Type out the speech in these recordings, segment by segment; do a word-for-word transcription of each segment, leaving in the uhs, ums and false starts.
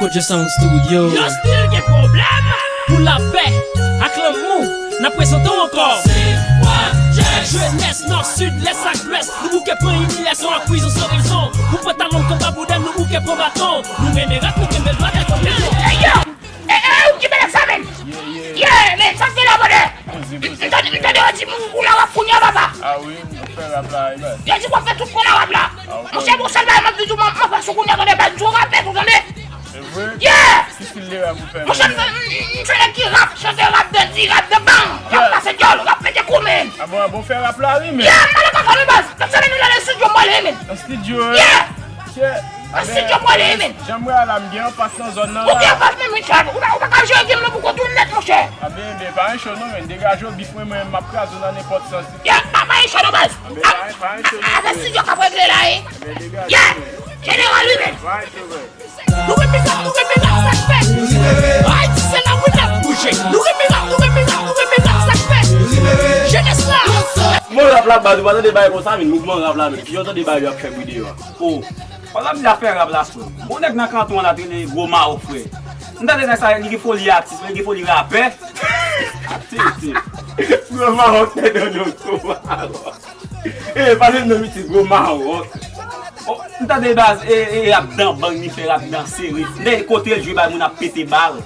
Kojo Sound Studio. Yo still gen pwoblèm. Pou lapè ak lanmou, n ap prezante w ankò. Jenès nò, sid, lès ak lwès, nou bouke pran imilyason ak prizon san rezon. Nou pran talon konba boudè, nou bouke pran baton. Nou renmen rap, nou renmen lwa, nou renmen lwa. Hey, yo! E, e, ou ki bèl sa, men? Yeah, men, sa k gen la, brother? M tande, m tande yo di m ou la rap kounye a, papa. Ah wi, m fè rap la, wi, baz. Yo di w ap fè tout kò la rap la. Ah, ok. Monchè, bon, sèl bagay m ap di w, m ap fè sou kounye a, tande, baz, m sou rapè tou, tande. Se vre? Yeah! Ki stil de rap ou fè, monchè, m, m, m se nèg ki rap, chante rap, dandi, rap de bang, rap pase dyòl, rap mete kou, men. Ah bon, ah bon, fè rap la, wi, men. Yeah, m pale kaka, wi, baz. Tout semèn nou nan estidyo, m pale, men. Nan estidyo, wi? Yeah! Nan estidyo, m pale, men. Jan m wè a la, m gen anfas nan zòn nan la. Ou gen anfas, men, Michel. Ou pa, ou pa ka jere game nan pou kont ou nèt, monchè. Ah ben, ben, pa yon cho non, men. Degaje w, bif mwen, mwen, m ap kraze w nan nenpòt sans. Yeah, pa, pa yon cho non, baz. Ah ben, pa, pa yon cho non, frè. Avè estidyo k ap regle la, wi. Ah ben, degaje w, men. Yeah! Jeneral, wi, men. Pa yon cho, frè. Nou renmen rap, nou renmen rap, sa k fèt? Ayiti se la wi n ap bouje. Nou renmen rap, nou renmen rap, nou renmen rap, sa k fèt? Jenès la. Mouvman rap la, baz, ou pa tande bagay konsa, men mouvman rap la, men. Kijan w tande bagay yo ap fè bri deyò a? Oh, pa t ap di afè rap la, frè. Gon nèg nan kanton an la te rele Gwo Mawon, frè. M tande nèg sa, li gen foli atis, men li gen foli rapè. Tete. Gwo Mawon, tèt nan Gwo Mawon. E, pale m nan mitik Gwo Mawon. Oh, m tande baz, e, e, rap dan bang, li fè rap dan sere. M tande kote l jwe bal, moun ap pete bal.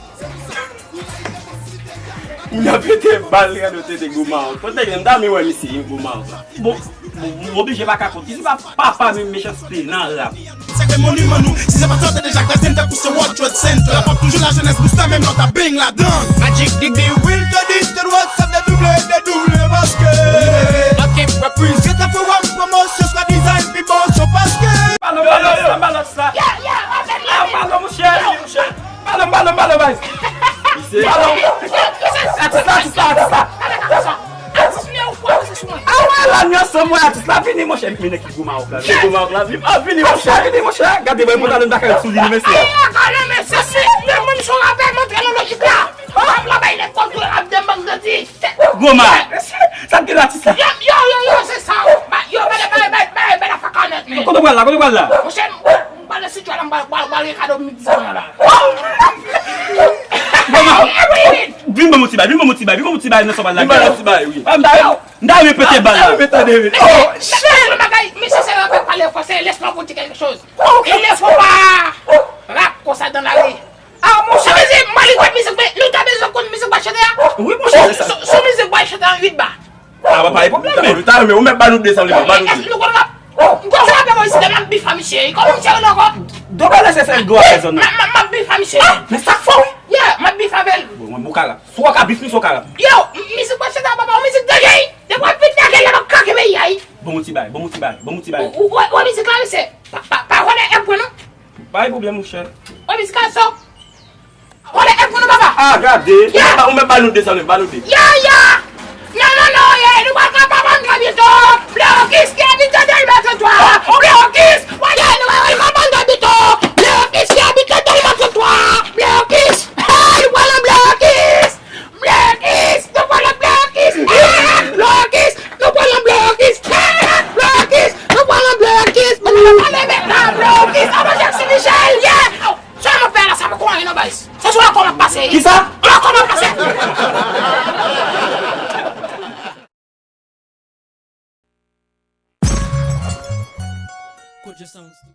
Moun ap pete bal, gade tete Gwo Mawon. Kote gen, m ta renmen wè misye, Gwo Mawon. Bon, bon, m oblije pa ka kont. Ki se pa papa men mechanste nan rap. Sa ke moniman nou, si se pa sa, te deja kraze n tankou se World Trade Center. Rap ap toujou la jenès boostè, menm lòt ap beng ladan. Magic D B, Will Tony, Tedros, ap dedouble, dedouble, paske. Ok, pa pwize ta fè wap pwomosyon, swa dizay, pi bon son, paske. Balon, balon, sa, balon, sa. Yeah, yeah, rapè, rapè. Ah, balon, monchè, monchè. Balon, balon, balon, baz. Misye. Balon. Atis la, atis la, atis la. Atis, men ou kwè ou se sou mwen. Ah, wè, la, nou ansanm, wè, atis la, vini, monchè. Men nèg ki Gwo Mawon la, vini. Gwo Mawon la, vini. Ah, vini, monchè, vini, monchè. Gade, mwen, pantalon m ta kay sou li, mesye. Ay, ay, kalme, mesye, si, men mwen, m son rapè, m antre nan lojik la. Rap la, bay nèg kòntwòl, rap de bang de di. Gwo Mawon. Sa k gen atis la? Yo, yo, yo, yo, se sa. Ba, yo, bay, bay, bay, bay, bay, afè kanèt, men. Kote w pral la, kote w pral la? Monchè, m, m pral nan estidyo la, m pral, pral, pral gen kado m di sa la. Gwo Mawon. Vin ban m yon ti bay, vin ban m yon ti bay, vin ban m yon ti bay, nan sa w pral la. Vin ban m yon ti bay, wi. Ah, m ta, m ta repete bal la. Repete, repete. Oh, shit! Yon bagay, mesye, se rapè pale fransè, laisse-moi vous dire quelque chose. Il ne faut pas rap konsa dans la rue. Ah, monchè. Sa vle di, mwen li wè mizik, men nou ta bezwen konn mizik bachete a. Wi, monchè, se sa. Sou, sou mizik bachete a, uit ba. Ah, pa, pa gen pwoblèm, men. Ou ta renmen, ou mèt ba nou de sa, ou mèt ba nou de. Èske nou konn rap? M konn frape mwen isi, m ap bif a misye. Kòman misye rele ankò? Doba lese sèl gwo a sezon nan. M, m, m ap bif a misye. Ah, men sa fò, wi. Yeah, m ap bif avè l. Bon, mwen, bon, ka rap. Si w ka bif, misye w ka rap. Yo, m, mizik bachete a, papa, yon mizik danje, wi. Depi w ap vin dage, l ap kake peyi a, wi. Bon, yon ti bay, bon, yon ti bay, bon, yon ti bay. Ou, ou, ou, ou, mizik la, mesye. Pa, pa, pa vòlè M pwen non. Pa gen pwoblèm, monchè. Wè mizik la so. Vòlè M pwen non, papa. Ah, gade. Yeah. Ou mèt ba nou de sa, ba nou de. Yeah, yeah. Non, non, non, yeah, nou pral ka pa bann gabito. Blokis ki abite Delma tranntrwa. Blokis, wè, yeah, nou pral ka bann gabito. Blokis ki abite Delma tranntrwa. Blokis. Hey, nou pral nan blokis. Blokis, nou pral nan blokis. Blokis, nou pral nan blokis. Blokis, nou pral nan blokis. Mwen pa leve nan blokis. Avan Jackson Michel, yeah. Sa m ap fè la, sa poko anyen non, baz. Se sou lakò m ap pase. Kisa? Lakò m ap pase. Kojo Sound Studio.